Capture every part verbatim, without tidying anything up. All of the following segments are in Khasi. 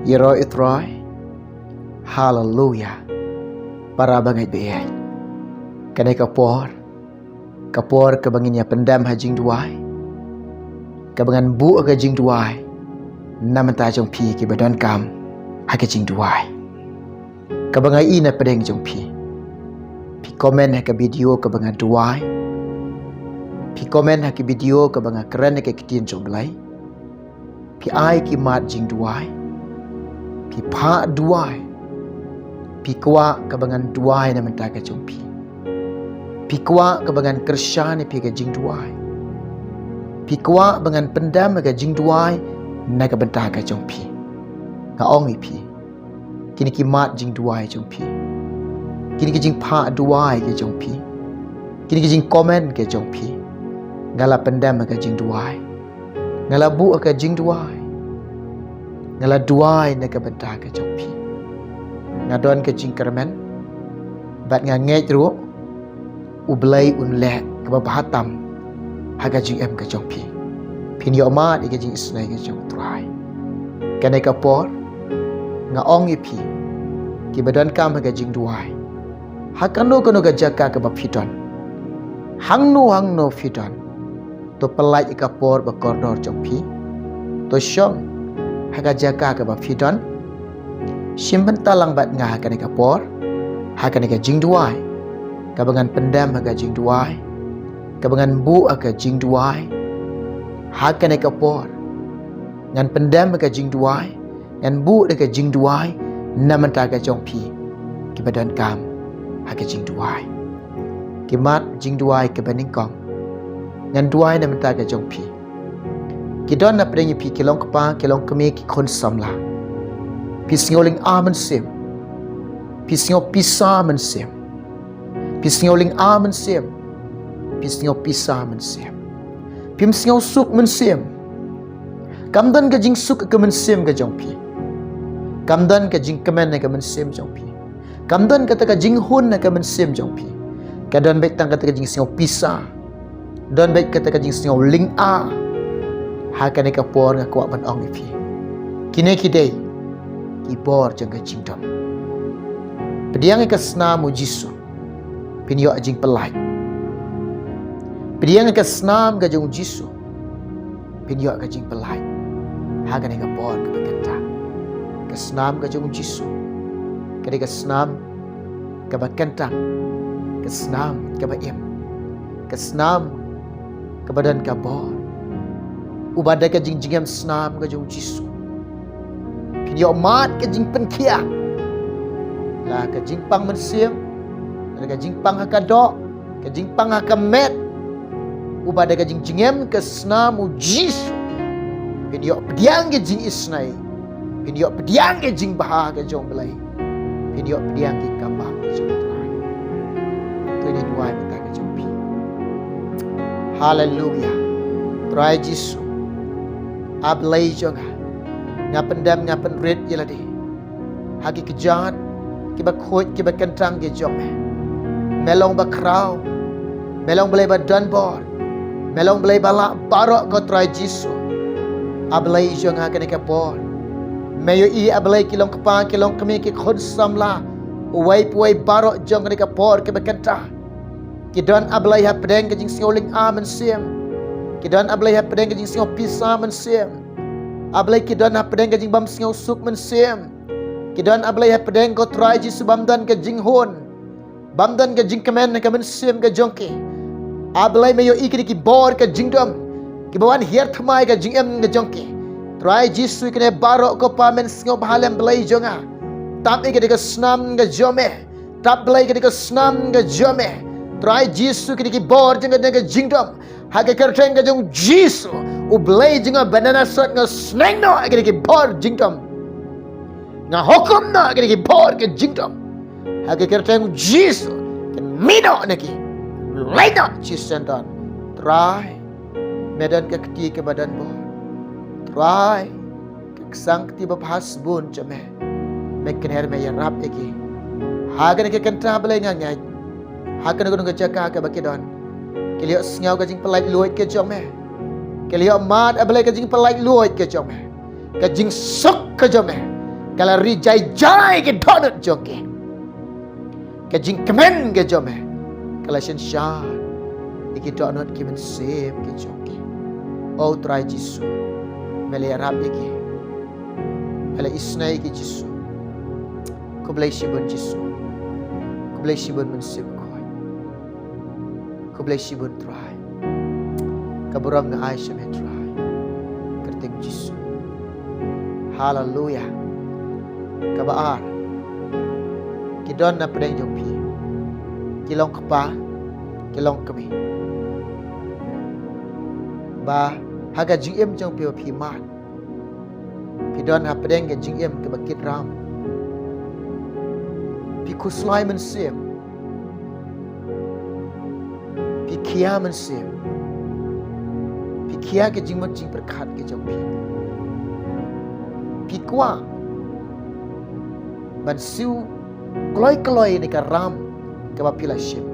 Ïaroh ïa U Trai. Haleluya. Para bangeit baieit, kane ka por, ka por kaba ngin ïa pyndem ha jingduwai, kaba ngan buh ha ka jingduwai na bynta jong phi kiba donkam ha ka jingduwai. Kaba nga ïohi na pdeng jong phi, phi comment ha ka video kaba nga duwai, phi comment ha ka video kaba nga kren ha ka ktien jong U Blei. Phi ai ki mat jingduwai, phi phah duwai, phi kwah kaba ngan duwai na bynta ka jong phi, phi kwah kaba ngan kyrshan ïa phi ha ka jingduwai, phi kwah ba ngan pyndem ha ka jingduwai na ka bynta ka jong phi. Nga ong ïa phi, kine ki mat jingduwai jong phi, kine ki jingphah duwai ka jong phi, kine ki jingcomment ka jong phi, nga la pyndem ha ka jingduwai. Nga la buh ha ka jingduwai. Nga la duwai na ka bynta ka jong phi. Nga don ka jingkyrmen bad nga ngeit ruh U Blei un leh kaba bha tam ha ka jingim ka jong phi. Phin ïoh mad ïa ka jingisynei ka jong U Trai. Kane ka por nga ong ïa phi, kiba donkam ha ka jingduwai, ha kano kano ka jaka kaba phi don, hangno hangno phi don, to pyllait ïa ka por ba kordor jong phi, to shong ha ka jaka kaba phi don. Shim bynta lang bad nga ha kane ka por, ha kane ka jingduwai, kaba ngan pyndem ha ka jingduwai, kaba ngan buh ha ka jingduwai. Ha kane ka por ngan pyndem ha ka jingduwai, ngan buh da ka jingduwai na bynta ka jong phi kiba donkam ha ka jingduwai. Ki mat jingduwai kiba nyngkong, ngan duwai na bynta ka jong phi. Ki don na pdeng ïa phi, ki long kpa, ki long kmie, ki khun samla. Phi sngew lynga mynsiem, phi sngew pisa mynsiem, phi sngew lynga mynsiem, phi sngew pisa mynsiem, phim sngew suk mynsiem. Kam don ka jingsuk ha ka mynsiem ka jong phi. Kam don ka jingkmen ha ka mynsiem jong phi. Kam don kata ka jinghun ha ka mynsiem jong phi. Ka don beit tang kata ka jingsngew pisa. Don beit kata ka jingsngew lynga. Ha kane ka por nga kwah ban ong ïa phi, kine ki dei ki bor jong ka jingdom. Pdiang ïa ka snam U Jisu, phin ïoh jingpyllait. Pdiang ïa ka snam ka jong U Jisu, phin ïoh ka jingpyllait. Ha kane ka por kaba kyntang, ka snam ka jong U Jisu ka dei ka snam kaba kyntang, ka snam kaba im, ka snam kaba don ka bor. Uba da ka jingjngem snam ka jong U Jisu, phin ïoh mad ka jingpynkhiah. La ka jingpang mynsiem, la ka jingpang ha ka doh, ka jingpang ha ka met. Uba da ka jingjngem ka snam U Jisu, phin ïoh pdiang ka jingisynei, phin ïoh pdiang ka jingbha ka jong U Blei, phin ïoh pdiang ki kambah ka jong U Trai. To ngin duwai mynta ka jong phi. Haleluya. Trai Jisu, A Blei jong nga, nga pyndem, nga pynrit ïa lade ha ki kjat kiba khuid kiba kyntang ki jong me. Me long ba khraw, me long Blei ba don bor, me long Blei ba lah baroh ko Trai Jisu. A Blei jong nga, kane ka por me ïohi A Blei ki long kpa, ki long kmie, ki khun samla, uwei pa uwei baroh jong kane ka por kaba kyntang. Ki don A Blei hapdeng ka jingsngew lynga mynsiem. Ki don A Blei hapdeng ka jingsngew pisa mynsiem. A Blei ki don hapdeng ka jingbym sngew suk mynsiem. Ki don A Blei hapdeng ko Trai Jisu bym don ka jinghun, bym don ka jingkmen ha ka mynsiem ka jong ki. A Blei me ïohi kine ki bor ka jingdom kiba wan hiar thymmai ka jingim ka jong ki. Trai Jisu kine baroh ko Pa men sngewbha lem Blei jong nga. Tap ïa kane ka snam ka jong me. Tap Blei kane ka snam ka jong me. Trai Jisu kine ki bor jong kane ka jingdom ha ka kyrteng ka jong Jisu, U Blei jong nga ba na Nasareth, nga sneng noh ïa kine ki bor jingdom. Nga hukum noh ïa kine ki bor ka jingdom ha ka kyrteng Jisu. Kin mih noh na ki, leit noh Jisu Synton. Trai, me don ka kti kaba don bor. Trai, ka ksang kti babha sbun jong me, me kner, me ïarap ïa ki. Ha kane ka kynta Blei nga ngeit, ha kane ka jaka kaba ki don, ki la ïohsngew ka jingpyllait luid ka jong me. Ki la ïoh mad, A Blei, ka jingpyllait luid ka jong me, ka jingsuk ka jong me ka la ri jai jai ki dohnud jong ki. Ka jingkmen ka jong me ka la synshar ïa ki dohnud ki mynsiem ki jong ki. O Trai Jisu, me la ïarap ïa ki, me la isynei ïa ki Jisu. Khublei shibun Jisu. Khublei shibun Mynsiem Bakhuid. Khublei shibun Trai. Ka burom nga ai sha me Trai, kyrteng Jisu. Haleluya. Kaba ar, ki don na pdeng jong phi ki long kpa, ki long kmie, ba ha ka jingim jong phi ba phi mad, phi don ha pdeng ka jingim kaba kit ram. Phi khuslai mynsiem, phi khia mynsiem, phi khia ka jingmut jingpyrkhat ka jong phi. Phi kwah ban siew kloi kloi ïa ka ram kaba phi la shim.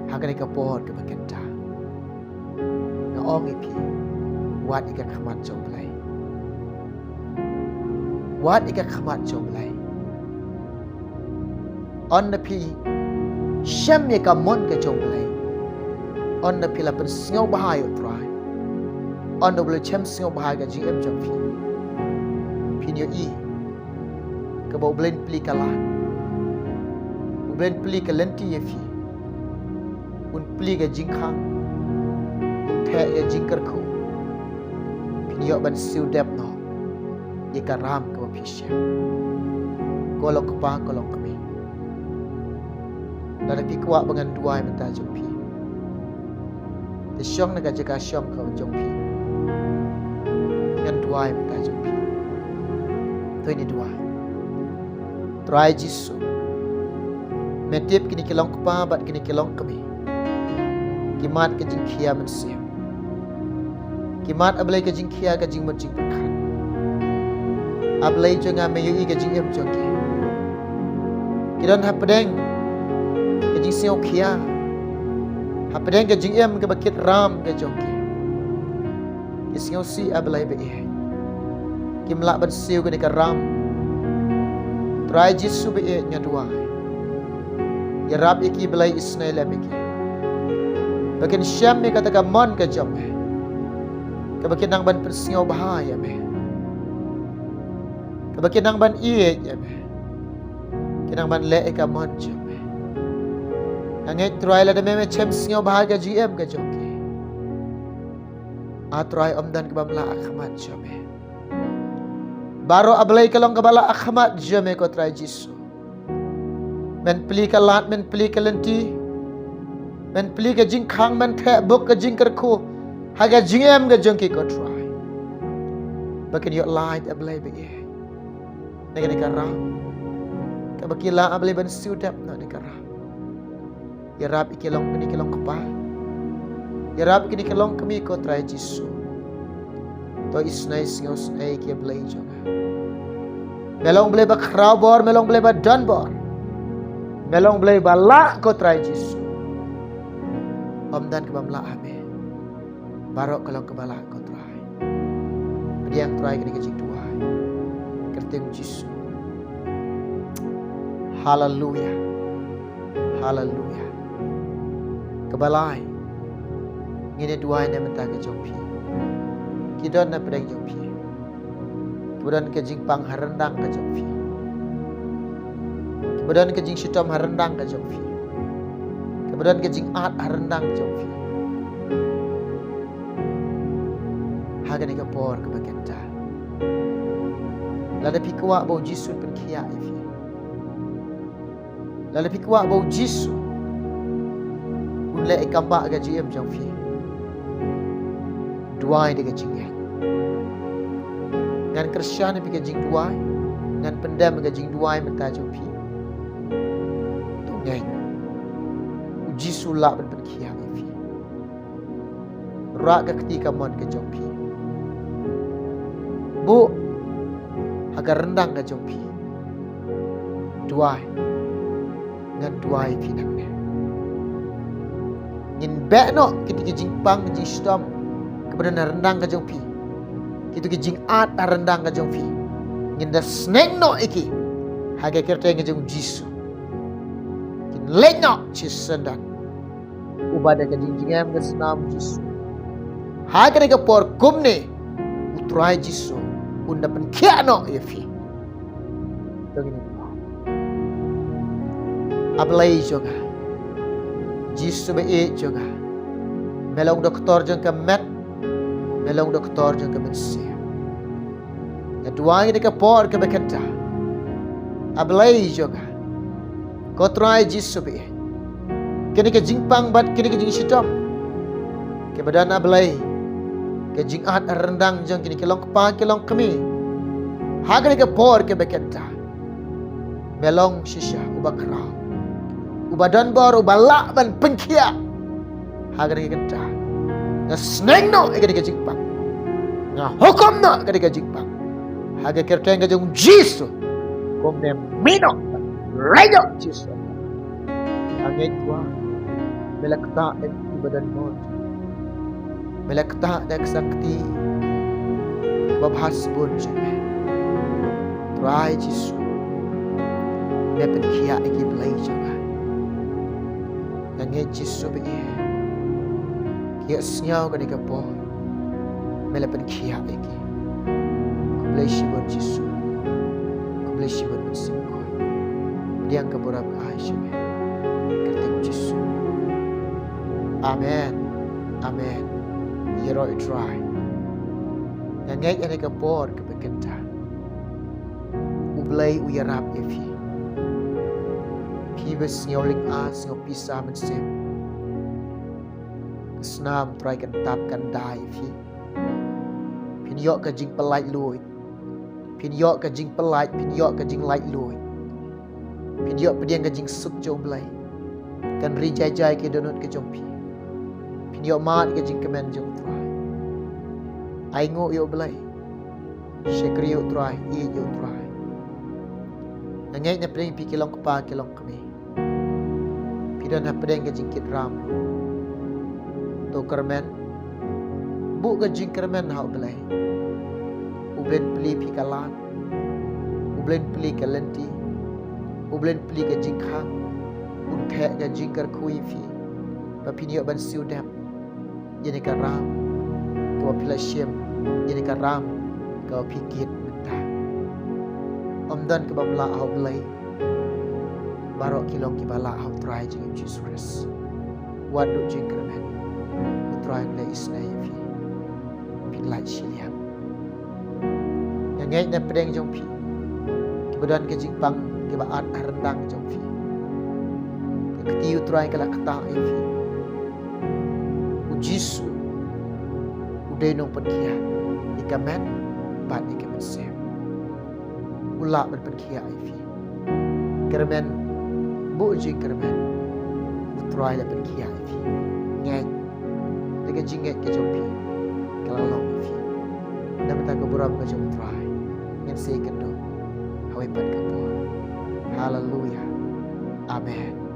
Ha kane ka por kaba kynta, nga ong ïa phi, wad ïa ka khmat jong U Blei. Wad ïa ka khmat jong U Blei. Ynda phi shem ïa ka mon ka jong U Blei, ynda phi la pynsngewbha ïa U Trai, ynda U Blei shem sngewbha ïa ka jingim jong phi, phin ïohi kaba U Blei un plie ka lad, U Blei un plie ka lynti ïa phi, un plie ka jingkhang, un theh ka jingkyrkhu. Phin ïoh ban siew dep noh ïa ka ram kaba phi shem. Ko long kpa, ko long kmie, lada phi kwah ba ngan duwai mynta jong phi, te shong na ka jaka shong ka jong phi, ngan duwai mynta jong phi. To ngin duwai. Trai Jisu, me tip kine ki long kpa bad kine ki long kmie ki mad ka jingkhia mynsiem, ki mad, A Blei, ka jingkhia ka jingmut jingpyrkhat. A Blei jong nga, me ïohi ka jingim jong ki. Ki don hapdeng ka jingsngewkhia, hapdeng ka jingim kaba kit ram ka jong ki. Ki sngewsih, A Blei ba ïeit, kim lah ban siew kane ka ram. Trai Jisu ba ïeit, nga duwai, ïarap ïa ki, Blei, isynei lem ïa ki, ba kin shem ïa kata ka mon ka jong me, kaba kin nang ban pynsngewbha ïa me, kaba kin nang ban ïeit ïa me, kin nang ban leh ïa ka mon jong me. Nga ngeit, Trai, lada me, me shem sngewbha ïa ka jingim ka jong ki, A Trai, ym don kaba ym lah ha khmat jong me. Baroh, A Blei, ka long kaba lah ha khmat jong me, ko Trai Jisu. Men plie ka lad, men plie ka lynti, men plie ka jingkhang, men theh buk ka jingkyrkhu ha ka jingim ka jong ki, ko Trai, ba kin ïoh lait, A Blei ba ïeit, na kane ka ram, kaba ki lah, A Blei, ban siew dep noh na ka ram. Ïarap ïa ki long kmie, ki long kpa, ïarap ïa kine ki long kmie, ko Trai Jisu. To isynei, sngewsynei ïa ki, Blei jong nga. Me long Blei ba khraw bor, me long Blei ba don bor, me long Blei ba lah, ko Trai Jisu. Ym don kaba ym lah ha me. Baroh ka long kaba lah, ko Trai. Pdiang, Trai, kane ka jingduwai, kyrteng Jisu. Haleluya. Haleluya. Kaba lai, ngin ïa duwai na bynta ka jong phi, ki don na pdeng jong phi, kiba don ka jingpang ha ryndang ka jong phi, kiba don ka jingshitom ha ryndang ka jong phi, kiba don ka jingat ha ryndang ka jong phi. Ha kane ka por kaba kynta, lada phi kwah ba U Jisu un pynkhiah ïa phi, lada phi kwah ba U Jisu un leh ïa ka kam ba ka jingim jong phi, duwai da ka jingngeit. Ngan kyrshan ïa phi ka jingduwai, ngan pyndem ïa ka jingduwai mynta jong phi. To ngeit, U Jisu lah ban pynkhiah ïa phi. Rah ka kti kamon ka jong phi, buh ha ka ryndang ka jong phi. Duwai, ngan duwai ïa phi nangne. Ngin beh noh kito ki jingpang jingshitom kiba don ha ryndang ka jong phi, kito ki jingat ha ryndang ka jong phi. Ngin da sneng noh ïa ki ha ka kyrteng ka jong u Jisu. Kin leit noh shi syndon. Uba da ka jingjngem ka snam u Jisu. Ha kane ka por kumne u Trai Jisu un da pynkhiah noh ïa phi. To ngin ïa. A Blei jong nga, Jisu ba ïeit jong nga, me long doktor jong ka met, me long doktor jong ka mynsiem. Nga duwai ïa kane ka por kaba kynta, A Blei jong nga, ko Trai Jisu ba ïeit, kine ki jingpang bad kine ki jingshitom kiba don, A Blei, ka jingat ha ryndang jong kine ki longkpa ki longkmie, ha kane ka por kaba kynta me long shisha uba khraw, uba don bor, uba lah ban pynkhiah. Ha kane ka kynta nga sneng noh ïa kane ka jingpang, nga hukum noh ïa kane ka jingpang ha ka kyrteng ka jong u Jisu. Kumne mih noh, leit noh Jisu. Nga ngeit ba me la ktah da kiba don bor, me la ktah da ka sakti kaba bha shibun jong me. Trai Jisu, me pynkhiah ïa ki, Blei jong nga. Nga ngeit Jisu ba ïeit, ki ïohsngew kane ka por me la pynkhiah ïa ki. Khublei shibun Jisu. Khublei shibun Mynsiem Bakhuid. Pdiang ka burom nga ai sha me, kyrteng Jisu. Amen. Amen. Ïaroh ïa u Trai. Nga ngeit ïa kane ka por kaba kynta U Blei u ïarap ïa phi. Phi ba sngew lynga, sngew pisa mynsiem, ka snam Trai kan tap kan da ïa phi. Phin ïoh ka jingpyllait luid. Phin ïoh ka jingpyllait, phin ïoh ka jinglaitluid. Phin ïoh pdiang ka jingsuk jong U Blei. Kan ri jai jai ki dohnud ki jong phi. Phin ïoh mad ka jingkmen jong U Trai. Ainguh ïa U Blei. Shakri ïa U Trai, ïeit ïa U Trai. Nga ngeit na pdeng phi ki long kpa ki long kmie, phi don ha pdeng ka jingkit ram. To kyrmen, buh ka jingkyrmen ha U Blei. U Blei un plie phi ka lad, U Blei un plie ka lynti, U Blei un plie ka jingkhang. Un theh ka jingkyrkhu ïa phi ba phin ïoh ban siew dep ïa kane ka ram kaba phi la shim, ïa kane ka ram kaba phi kit mynta. Ym don kaba ym lah ha U Blei. Baroh ki long kiba lah ha U Trai jong ngi U Jisu Khrist. Wat duh jingkyrmen. U Trai un leh isynei ïa phi. Phin lait shiliang. Nga ngeit na pdeng jong phi kiba don ka jingpang kiba at ha ryndang jong phi, ka kti U Trai ka la ktah ïa phi. U Jisu u dei u nongpynkhiah ïa ka met bad ïa ka mynsiem. U lah ban pynkhiah ïa phi. Kyrmen, buh jingkyrmen. U Trai la pynkhiah ïa phi. Ngeit, da ka jingngeit ka jong phi ka la long ïa phi. Namar ka burom ka jong U Trai ngin sa ïakynduh ha kawei pat ka por. Haleluia. Amen.